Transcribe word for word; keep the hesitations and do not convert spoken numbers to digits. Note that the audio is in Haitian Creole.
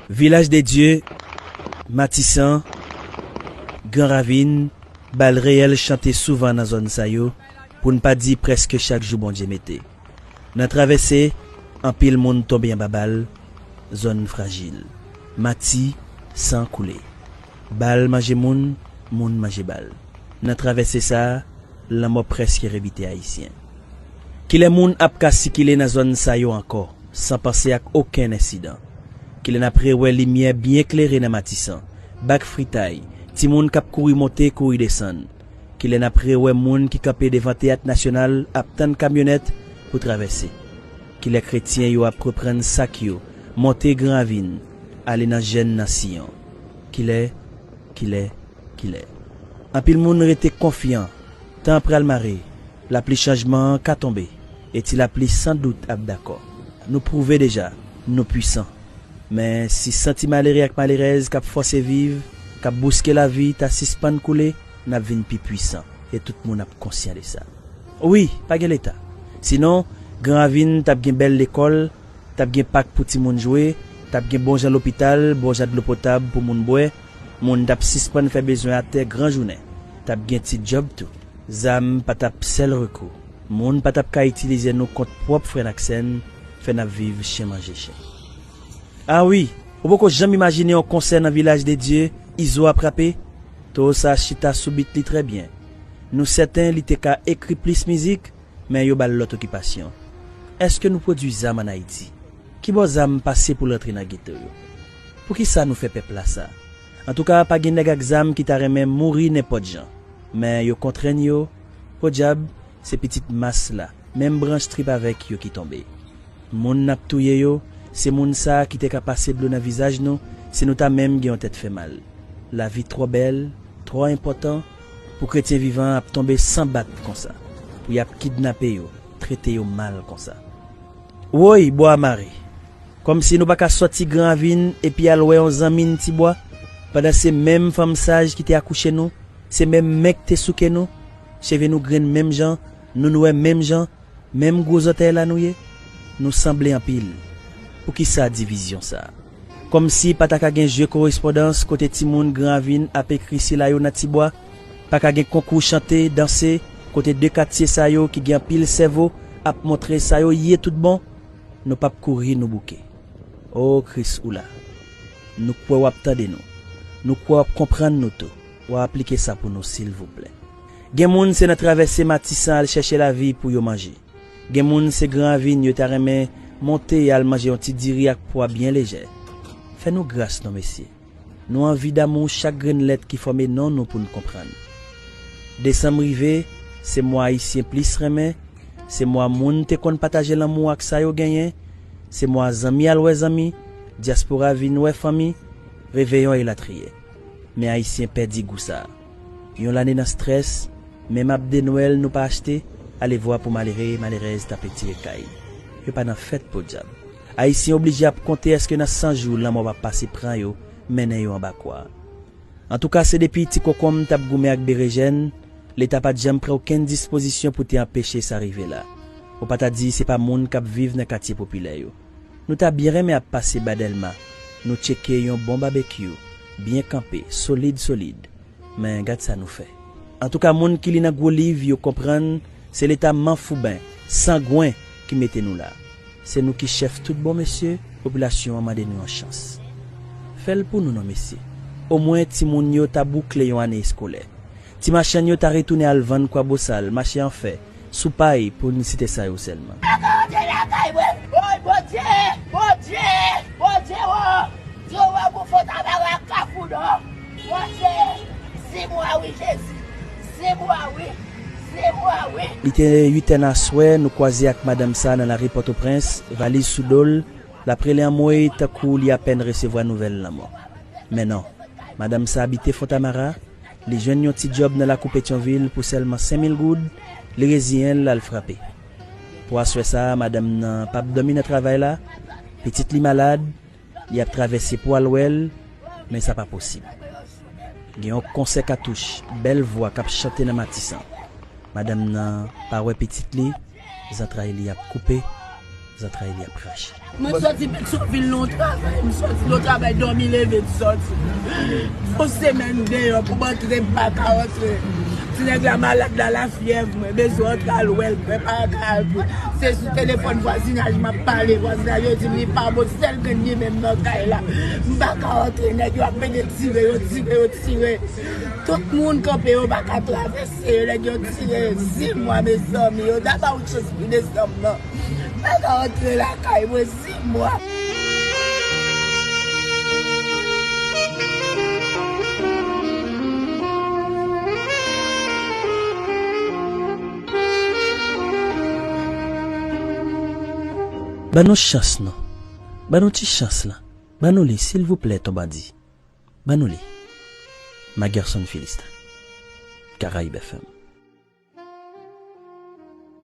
Vilaj de Dye, Matisan, Gran Ravin, bal reyèl chante souvan nan zòn sa yo, pou n pa di prèske chak jou Bondye mete. Nan travèse, anpil moun tonbe anba bal, zòn frajil. Mati, san koule. Bal manje moun, moun manje bal. Nan travèse sa a, lanmò prèske revite Ayisyen. Kilè moun ap ka sikile nan zòn sa yo ankò, san panse ak okenn ensidan? Kilè n ap rewè limyè byen klere nan Matisan, bak fritay, timoun k ap kouri monte, kouri desann? Kilè n ap rewè moun ki kanpe devan Teyat Nasyonal ap tann kamyonèt pou travèse? Kilè kretyen yo ap reprann sak yo, monte Gran Ravin, ale nan jèn nan Siyon? Kilè, kilè, kilè? Anpil moun rete konfyan, tan pral mare, lapli chanjman an ka tonbe, e ti lapli san dout ap dakò. Nou pwouve deja, nou pwisan. Men si san ti malere ak malerèz k ap fòse viv, k ap bouske lavi ta sispann koule, n ap vin pi pwisan, e tout moun ap konsyan de sa. Wi, pa gen Leta. Sinon, Gran Ravin t ap gen bèl lekòl, t ap gen pak pou timoun jwe, t ap gen bon jan lopital, bon jan dlo potab pou moun bwè, moun t ap sispann fè bezwen atè gran jounen, t ap gen ti djòb tou. Zam pa t ap sèl rekou. Moun pa t ap ka itilize nou kont pwòp frè n ak sè n, fè n ap viv chen manje chen. A wi, ou poko janm imajine yon konsè nan Vilaj de Dye, Izo ap rape? Towo sa chita sou bit li trè byen. Nou sèten li te ka ekri plis mizik, men yo ba l lòt okipasyon. Èske nou pwodui zam ann Ayiti? Kibò zam pase pou l rantre nan geto yo? Poukisa nou fè pèp la sa? Antouka, pa gen nèg ak zam ki ta renmen mouri nenpòt jan. Men yo kontrenn yo. Podyab, se pitit mas la, menm branch trip avèk yo ki tonbe. Moun n ap touye yo, se moun sa a ki te ka pase dlo nan vizaj nou si nou ta menm gen yon tèt fè mal. Lavi twò bèl, twò enpòtan pou kretyen vivan ap tonbe san bat konsa, pou y ap kidnape yo, trete yo mal konsa. Woy, bwa a mare! Kòmsi nou pa ka sòti Gran Ravin epi al wè yon zanmi n Tibwa, pandan se menm fanm saj ki te akouche nou, se menm men k te souke nou, cheve nou grenn menm jan, nou nwè menm jan, menm gwo zòtèy la nou ye? Nou sanble anpil. Poukisa divizyon sa a? Kòmsi pa ta ka gen jeu korespondans kote timoun Gran Ravin ap ekri sila yo nan Tibwa? Pa ka gen konkou chante, danse, kote de katye sa yo ki gen anpil sèvo ap montre sa yo ye tout bon? Nou p ap kouri, nou bouke. O Kris, ou la. Nou kwè w ap tande nou. Nou kwè w ap konprann nou tou. W a aplike sa pou nou, silvouplè. Gen moun se nan travèse Matisan al chèche lavi pou yo manje. Gen moun se Gran Ravin yo ta renmen monte al manje yon ti diri ak pwa byen lejè. Fè nou gras non, mesye. Nou anvi damou chak grenn lèt ki fòme non nou pou n konprann. Desanm rive, se mwa Ayisyen plis renmen, se mwa moun te konn pataje lanmou ak sa yo genyen, se mwa zanmi al wè zanmi, dyaspora vin wè fanmi, reveyon elatriye. Men Ayisyen pèdi gou sa a. Yon lane nan strès, menm abde Nwèl nou pa achte, alevwa pou malere, malerèz t ap etire kay. Yo pa nan fèt, podyab. Ayisyen oblije ap konte èske nan san jou lanmò p ap pase pran yo, mennen yo anba kwa. Antouka, se depi ti konkonm t ap goumen ak berejèn, Leta pa t janm pran okenn dispozisyon pou te anpeche sa rive la. Ou pa ta di se pa moun k ap viv nan katye popilè yo. Nou ta byen renmen ap pase ba Dèlma, nou tcheke yon bon babekyou, byen kanpe, solid, solid. Men gad sa nou fè. Antouka, moun ki li nan gwo liv yo konprann se Leta manfouben, sangwen ki mete nou la. Se nou ki chèf tout bon, mesye, popilasyon an mande nou yon chans. Fè l pou nou non, mesye. Omwen timoun yo ta boukle yon ane eskolè. Ti machann yo ta retounen al vann kwabosal, mache an fè, sou pay, pou n site sa yo sèlman. Paka antre lakay mwen. Woy, Bondye! Bondye! Bondye, o! Di w wè pou fò ta ba wè ak kafou non. Bondye! Zi mwa wi, Jezi! Zi mwa wi! Zi mwa wi! Li te uit è nan aswè, nou kwaze ak madanm sa nan lari Pòtoprens, valiz sou do l, l ap rele anmwey tankou li apèn resevwa nouvèl lanmò. Men non, madanm sa abite Fontamara, li jwenn yon ti djòb nan lakou Petyonvil pou sèlman senk mil goud, li reziyen l al frape. Pou aswè sa a, madanm nan p ap dòmi nan travay la, pitit li malad, li ap travèse pou al wè l, men sa pa posib. Gen yon konsè katouch, bèl vwa k ap chante nan Matisan. Madanm nan pa wè pitit li, zantray li ap koupe, Zantray li ap krache. Mwen soti Petyonvil nan yon travay, m soti nan yon travay, dòmi leve m soti. Fon semèn deyò pou m antre, m pa ka antre. Ti nèg la malad la, lafyèv, mwen bezwen antre al wè l, mwen pa ka antre. Se sou telefòn vwazinaj m ap pale, vwazinaj yo di m li pa bon, sèl grenn li menm nan kay la. M pa ka antre, nèg yo ap mete tire, yo tire, yo tire. Tout moun kanpe, yo pa ka travèse, nèg yo tire. Zi mwa, mezanmi, yo ta ba ou chans pou desanm nan. Pa ka antre lakay mwen sis mwa. Ban nou chans non. Ban nou ti chans lan. Ban nou li silvouplè ton bandi. Ban nou li. Magerson Philista. Caraïbes F M.